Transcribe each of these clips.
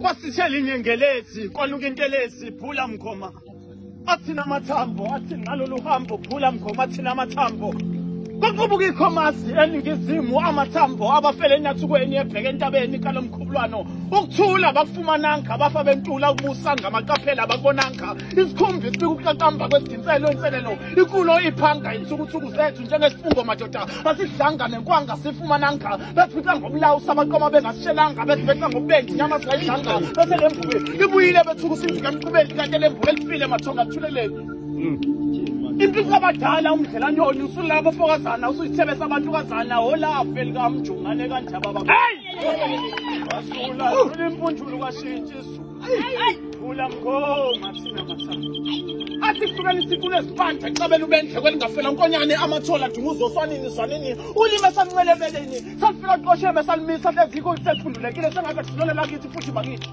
Kwasithela inyengelezi, kwanuka intelezi, phula mkhoma. Athina amathambo, athi ngalolu hambo, phula mkhoma, athina amathambo. Kwaqubuka ikhomasi eningizimu amathambo abafele enyathukweni ebheke entabeni kalomkhubulwano. Ukuthula bakufumananga abafa bentula ukubusa ngamaqaphela abakubonanga. Isikhumbi sibika ukuqaqamba kwesidinselo inselelo. Ikulo iphanga insukuthuku zethu njengesifungo madoda. Asidlanga nenkwanga sifumananga. Befika ngobulawu sabaqoma bengasishelanga besibeka ngobubengi inyama singayidlanga. Bese lembube ibuyile bethuka usindika emqubeni kanti lembube elifile mathonga thuleleni. Impilo abadala umdlelanyoni usulabo fokazana usuyithebe sabantukazana olafe likamjungane kanjaba baba. Hey! Wasula impunjulu kwashintsha izulu. Phula mkhoma thina mathanga. Athi hlukanisa inkulu eziphandle xabela ubendle kwelingafela nkonyane amathola dumuzo swanini swanini ulime sancelebeleni salifika qosheme salimisa hlezikho sethundulekile sengathi akusilona lakithi futhi bakithi.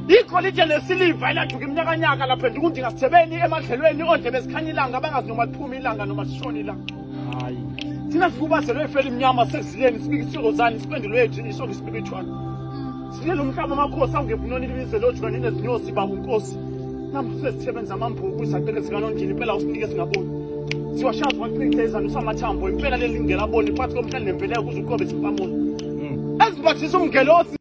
Igolide nesiliva eladuka iminyakanyaka laphenduka undinga sithebeni emadlelweni ondlebe zikhanya ilanga bangazi noma liphuma ilanga noma sishona ilanga. Hayi. Thina sikubazelwe efela imnyama sezileni sibika isirozane sipendulo yethu isonke isibibithwana. Silela umhlaba amakhosi awungevunoni libize lojulwane nezinyosi baba unkosi. Namuhla sesithebeni zamambuku izaqeke zikanonjini impela usinike singaboni. Siwashaza wachithe izanu samathambo impela leli ngelaboni phakathi komhlane nempeleko kuze uqobe isimpamoni. Ezibathisa umngelosi.